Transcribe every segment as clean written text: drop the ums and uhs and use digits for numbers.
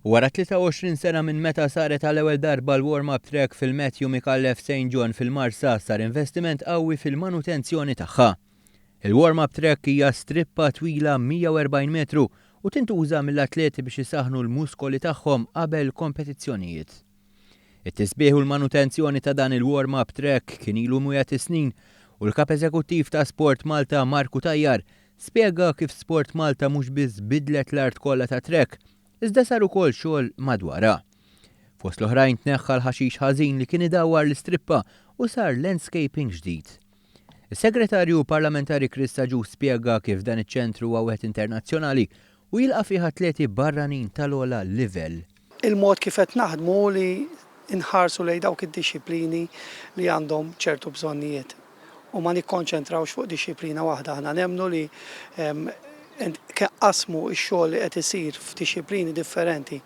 Wara 23 sena minn meta saret għall-ewwel darba l-warm-up track fil-Matthew Micallef St John fil-Marsa, sar investiment qawwi fil-manutenzjoni tagħha. Il-warm-up track hija strippa twila 140 metru u tintuża mill-atleti biex isaħħnu l-muskoli tagħhom qabel kompetizzjonijiet. It-tisbiħ u l-manutenzjoni ta' dan il-warm-up track kien ilu mwiegħed is-snin u l-Kap Eżekuttiv ta' Sport Malta Mark Cutajar spjega kif Sport Malta mhux biss bidlet l-art kollha tat-track iżda sar ukoll xogħol madwarha. Fost l-oħrajn tneħħa l-ħaxix ħażin li kien idawwar l-istrippa u sar landscaping ġdid. Is-Segretarju Parlamentari Chris Agius spjega kif dan iċ-ċentru huwa wieħed internazzjonali u jilqa' fih atleti barranin tal-ogħla livell. Il-mod kif qed naħdmu hu li nħarsu lejn dawk id-dixxiplini li għandhom ċertu bżonnijiet u ma nikkonċentrawx fuq dixxiplina waħda. Aħna nemmnu li nqassmu x-xogħol li qed isir f'dixxiplini differenti,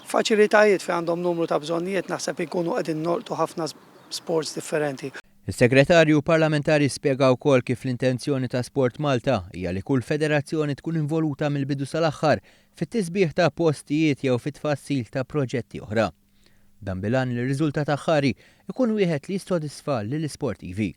faċilitajiet fejn għandhom numru ta' bżonnijiet, naħseb inkunu qegħdin nolqtu ħafna sports differenti. Is-Segretarju Parlamentari spjega wkoll kif l-intenzjoni ta' Sport Malta hija li kull federazzjoni tkun involuta mill-bidu sal-aħħar fit-tisbiħ ta' postijiet jew fit-tfassil ta' proġetti oħra. Dan bil-għan li r-riżultat aħħari jkun wieħed li jissodisfa lill-isportivi.